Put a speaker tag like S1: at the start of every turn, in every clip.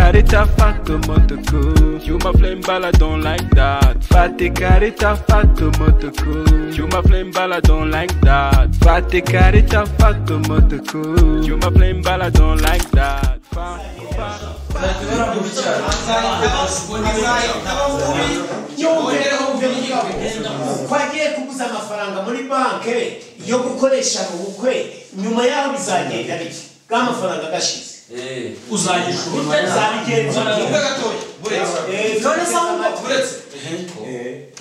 S1: carita fato motoko. You my flame ball, I don't like that. Fate carita fato motoko. You my flame ball, I don't like that. Fate carita fato motoko. You my flame ball, I don't like that. Fa fa.
S2: Kwagiye kuguza amafaranga muri banke yo gukoresha mu bukwe, nyuma yaho bizagenda biki? Bw'amafaranga gashize
S3: uzayishura
S2: uzabigenza
S3: none se buretse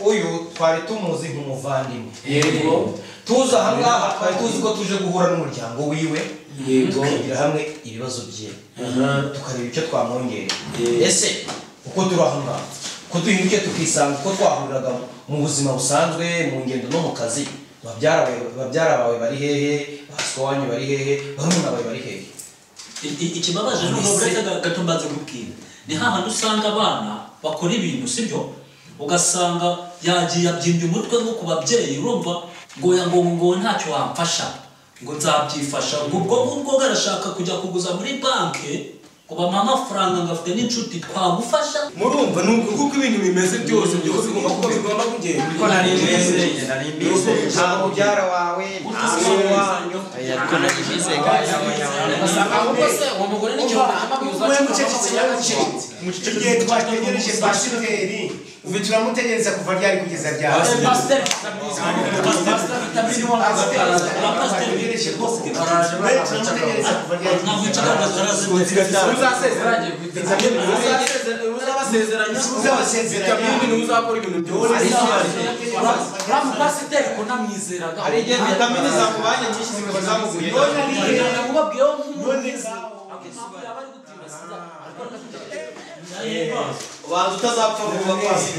S3: uyu twari tumuzi nk'umuvandimwe. Yego, tuza ahangaha twari tuzi ko tuje guhura n'umuryango wiwe, tukigira hamwe ibibazo bye, tukareba icyo twamwongereye. Ese uko turi ahangaha ko duhinduke tukisanga uko twahuriraga mu buzima busanzwe, mu ngendo no mu kazi, babyara bawe bari hehe, baswa wanyu bari hehe, barumuna bawe bari hehe?
S4: Ikibabaje ni uko buretse gato mbanze kubwira, ni hahandi usanga abana bakora ibintu sibyo, ugasanga yagiye abyimbye umutwe nko ku babyeyi, urumva ngo ngo ngo ntacyo wamfasha, ngo nzabyifasha, ngo ubwo ngubwo arashaka kujya kuguza muri banke ngo bamuhe amafaranga ngo afite n'inshuti twagufasha.
S5: Murumva ni uko kuko ibintu bimeze byose byose bigomba kuba bigomba kugenda.
S3: Ko nari mbizi, nari mbizi nta mubyara wawe, nta wanyu,
S6: ariko nari mbizi
S7: ahubwo se uwo mugore n'icyo
S2: we mucecetse nyamucecetse. Igihe twategereje pasiteri ubu turamutegereza kuva ryari kugeza ryari?
S7: Pasiteri
S5: uzakora ibintu byose.
S7: Pasiteri ko namwizeraga,
S3: hari igihe vitamine zamubanye nyinshi zikaba zamuguye. Ubanza utazapfa vuba kwasi.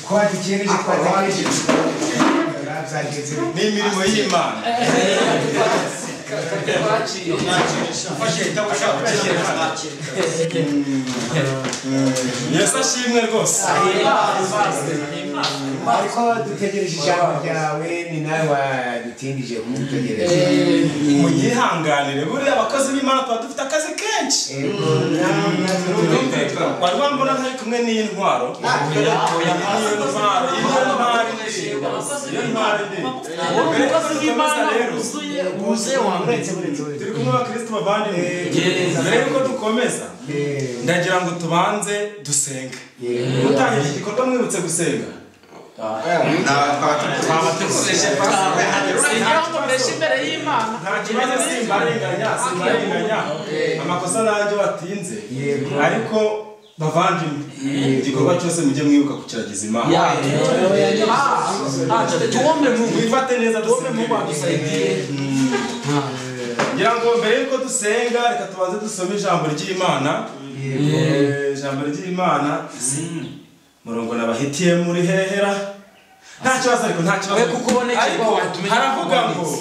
S2: Twadukereje twategereje
S5: ni imirimo y'Imana. Yesu ashimwe rwose.
S2: Ariko dutegereje ijambo ryawe, ni nawe wadutindije kudutegereza.
S5: Munyihanganire, buriya abakozi b'Imana tuba dufite akazi kenshi. Wari wambona ntari kumwe n'iyi ntwaro? Turi kumwe n'abakristo bavandimwe. Mbere yuko dukomeza, ndagira ngo tubanze dusenge. Gutangira iki gikorwa mwibutse gusenga. Nta kibazo, simbarenganya, simbarenganya. Amakosa nanjye watinze, ariko bavandimwe, igikorwa cyose mujye mwibuka kukiragiza Imana. Mwifate neza dusenge. Ngira ngo mbere yuko dusenga reka tubanze dusome ijambo ry'Imana. Ijambo ry'Imana murongo nabahitiye muri hehera. Nta kibazo, ariko nta kibazo. Ariko haravuga ngo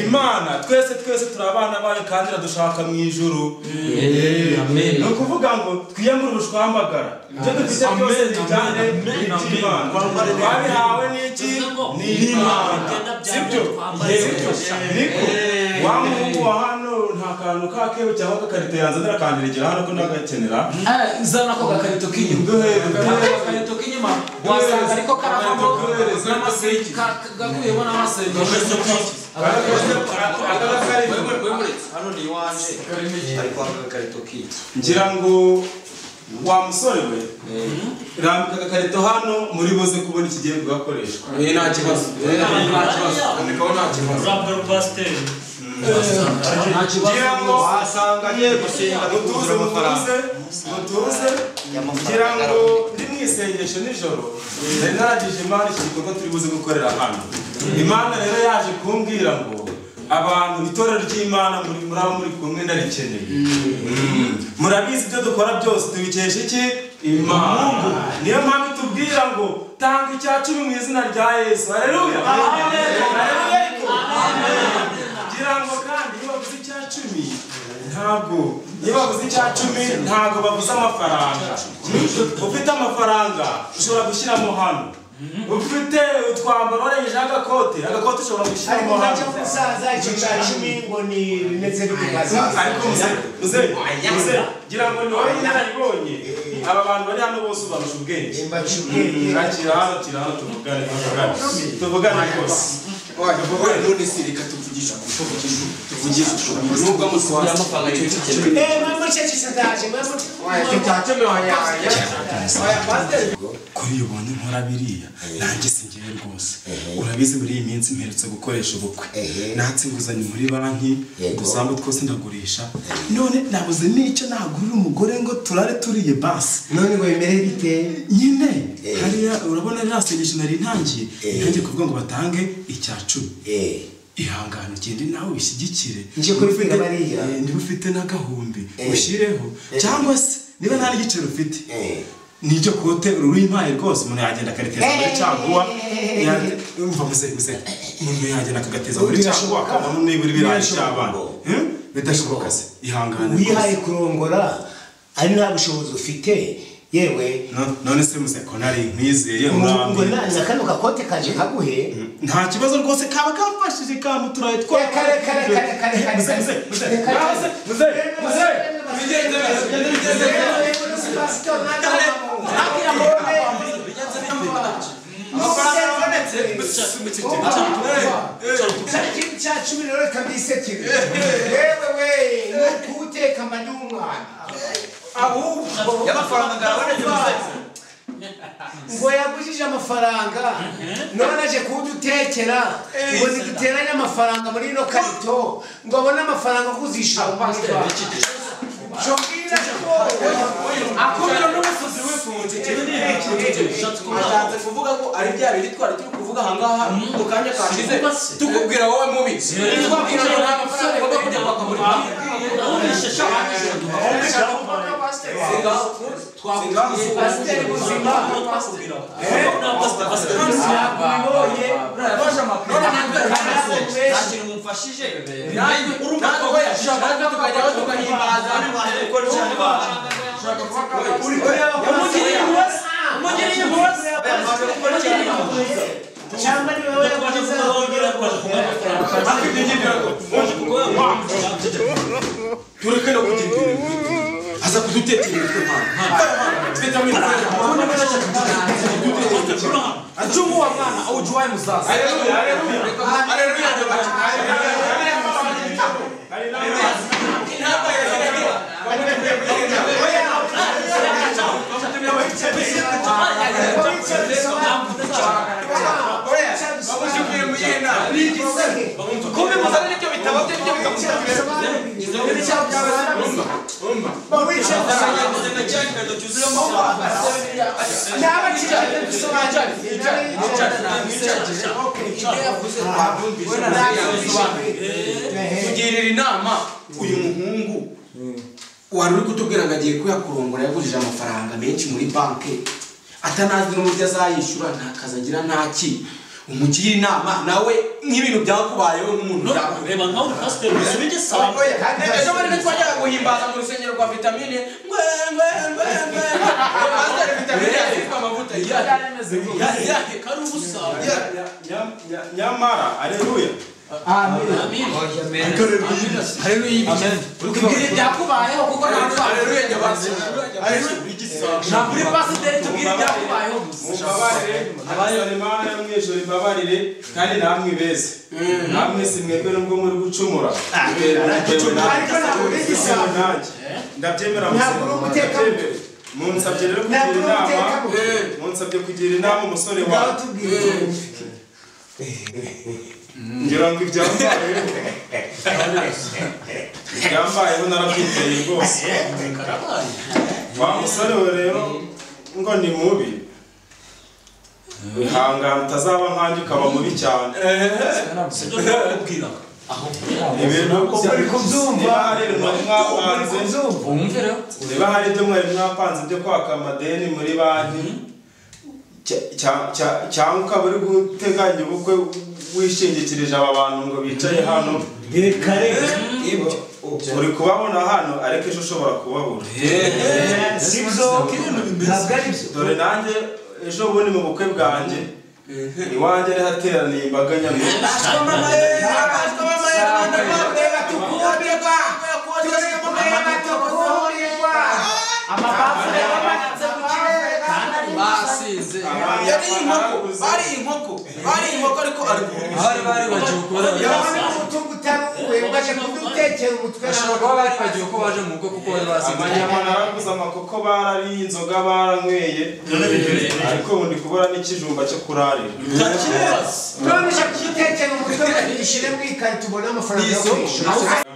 S5: Imana twese twese turi abana bayo kandi iradushaka mu ijuru. Ni ukuvuga ngo twiyamure ubushwambagara, ibyo dufite byose bijyane n'iby'Imana. Twabihawe n'iki? N'Imana. Sibyo? Niko wa muhungu wa hano nta kantu kakewe cyangwa agakarito yanzanira akandirekera hano ko ndagakenera.
S7: Zana ako gakarito k'inyuma. Agakarito k'inyuma wasanga ariko karavamo gakuyemo n'amasengesho.
S3: Hano ni iwanje ariko agakarito k'iki.
S5: Ngira ngo wa musore we rambika agakarito hano muri buze kubona ikigiye kugakoreshwa.
S3: Nta kibazo, nta kibazo, nta kibazo.
S5: Ngira ngo
S3: wasanga agiye gusenga
S5: mutuze mutuze mutuze. Ngira ngo ndi mu isengesho nijoro nari naragije Imana iki gikorwa turi buze gukorera hano. Imana rero yaje kumbwira ngo abantu itorero ry'Imana muri abo muri kumwe ndarikeneye. Murabizi ibyo dukora byose tubikesha iki? Imana. Niyo mpamvu tubwira ngo tanga icya cumi mu izina rya Yesu. Haleluya. Haleluya. Ngira ngo kandi iyo bavuze icya cumi ntabwo iyo bavuze icya cumi ntabwo bavuze amafaranga. Ufite amafaranga ushobora gushyiramo hano. Ufite utwambaro warengeje agakote ushobora gushyiramo
S2: ariko nacyo musaza icyo cya cumi ngo ni bimeze bikubaza.
S5: Ariko muze gira ngo ni wowe inararibonye. Aba bantu bari hano bose ubarusha ubwenge. Akira hano tuvugane rwose.
S6: None se reka tuvugisha nubwo amuswara
S5: Kuri iyo ubonye nkora biriya nanjye singiye rwose. Urabizi muri iyi minsi mperutse gukoresha ubukwe, natse inguzanyo muri banki, udusambu twose ndagurisha, none nabuze n'icyo nagurira umugore ngo turare turiye basi.
S2: None ngo bimere bite
S5: nyine? Hariya urabona ririya sengesho nari ntangiye kuvuga ngo batange icya cumi. Ihangane ugende nawe wishyigikire, niba ufite n'agahumbi ushyireho, cyangwa se niba nta n'igiceri ufite niryo kote uruyimpaye rwose umuntu yagenda akariteza muri caguwa. Umva muze umuntu yagenda akagateza muri caguwa akabona nibura ibirayi by'abana. Bidashoboka se? Ihangane.
S2: Wihaye kurongora ari nta bushobozi ufite yewe.
S5: None se muze ko nari nkwizeye
S2: ngo na kano gakote kaje kaguhe
S5: nta kibazo rwose, kaba kamfashije kamuturaye twa
S2: kare kare kare kare kare.
S5: Muze muze
S6: bigenze bigenze
S2: cya cumi rero kabisekire yewe we nukuteka mba ndi umwana
S6: ahubwo y'amafaranga garabonetse
S2: ngo yagujije amafaranga none aje kudutekera ngo niduteranye amafaranga muri ino karito ngo abone amafaranga kuzishyura.
S6: Akumiro n'umusozi wifunze ashatse kuvuga ko ari bya bindi twari turi kuvuga ahangaha mu kanya kashize, tukubwira wowe mubi twabwira ngo nta mafaranga ugomba kujya kwaka muri banki.
S2: Pasiteri buzima
S6: nta kintu mumfashije natwe tukajyaho tukahimbaza. Tureke no kugira ibintu aza kudutekera imitwe mpano wa mwana aujuwaye muzazi. Kumbe muzana n'ibyo bitabo bye byo tugirira inama uyu muhungu wari uri kutubwira ngo agiye kuyakurongora yagurije amafaranga menshi muri banki atanazi n'uburyo azayishyura nta kazi agira ntaki. Umugira inama nawe nk'ibintu byakubayeho nk'umuntu
S4: reba nkawe uri pasiteri usubije sawa.
S6: Ejo bari twajyaga guhimbaza mu rusengero rwa vitamine ngwe ngwe ngwe ngwe pasiteri vitamine yasizwe amavuta
S4: kari ubusa
S5: nyamara. Aleluya.
S7: Amen. Haleluya.
S6: Tubwire ibyakubayeho kuko ntabwo haleluya nyabazi.
S7: Ntabwo uri pasiteri tubwire ibyakubayeho gusa.
S5: Mumbabarire, abaye Imana yo mu ijuru imbabarire kandi namwe beza. Namwe si mwebwe nubwo muri gucumura.
S2: Ariko ntabwo uri igisambo.
S5: Ndabyemera
S2: Ntabwo uri umutekamutwe.
S5: Munsabye rero kugira inama. Munsabye kugira inama umusore wawe. Ngira ngo ibyambayeho narabyiteye rwose. Wa musore we rero ngo ni mubi, wihangana utazaba nkanjye ukaba mubi cyane. Niba hari ibyo mwari mwapanze byo kwaka amadeni muri banki cyangwa ukaba uri guteganya ubukwe wishingikirije aba bantu ngo bicaye hano, uri kubabona hano ariko ejo ushobora kubabura. Dore nanjye ejo bundi mu bukwe bwanjye Iwanjye hateraniye imbaga nyamwinshi.
S6: Bari inkoko ariko ari
S8: bagiye uko baje mu bukwe kuko bari basinze.
S5: Amanyama naraguze amakoko barariye, inzoga baranyweye, ariko ubu ndi kubura n'ikijumba cyo kurarira.
S2: None ushaka kudutekera umutwe dushyire mu ikarito ubone amafaranga yo kwishyura.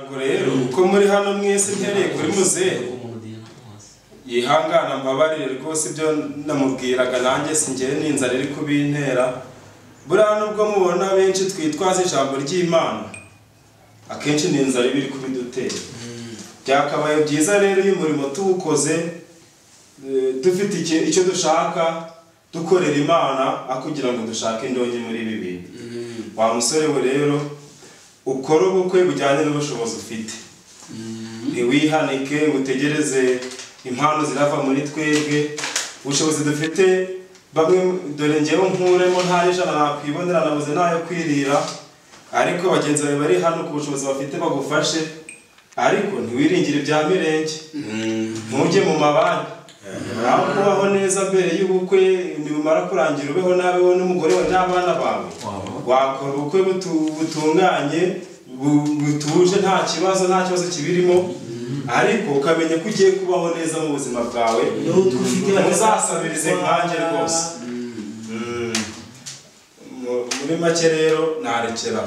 S5: Ngo rero uko muri hano mwese mpereye kuri muzehe yihangana mbabarire rwose ibyo namubwiraga nanjye sinjye n'inzara iri kubintera. Buriya nubwo mubona benshi twitwaza ijambo ry'Imana, akenshi ni inzara iba iri kubidutera. Byakabaye byiza rero iyo umurimo tuwukoze dufite icyo dushaka, dukorera Imana aho kugira ngo dushake indonke muri ibi bintu. Wa musore we rero ukore ubukwe bujyanye n'ubushobozi ufite, ntiwihanike ngo utegereze impano zirava muri twebwe. Ubushobozi dufite bamwe dore njyewe nkuremo nta n'ijana nakwibonera, nabuze n'ayo kwirira, ariko bagenzi bawe bari hano ku bushobozi bafite bagufashe, ariko ntiwiringire ibya mirenge, ntujye mu mabanki. Aho kubaho neza mbere y'ubukwe, nibumara kurangira ubeho nabi wowe n'umugore wawe n'abana bawe. Wakora ubukwe butunganye, butuje, nta kibazo kibirimo, ariko ukamenya ko ugiye kubaho neza mu buzima bwawe. Ntuzasabirize nkanjye rwose. Muri make rero narekera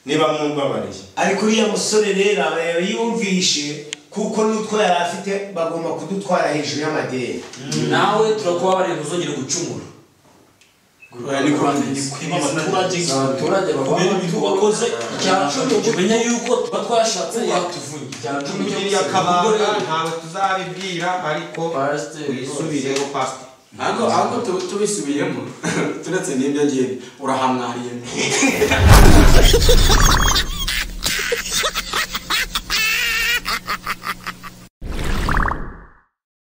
S5: niba mwumbabariye.
S2: Ariko uriya musore rero aba yumvishe kuko n'utwo yari afite bagomba kudutwara hejuru y'amadeni.
S8: Nawe turakubabariye ntuzongere gucumura.
S4: Abaturage kubera ibintu wakoze, umenya yuko tuba twashatse yatuvunye.
S3: Tugiriye akabanga ntawe tuzabibwira, ariko wisubireho pastor.
S6: Ariko tubisubiyemo turetse n'ibyo ngibyo urahamwariye.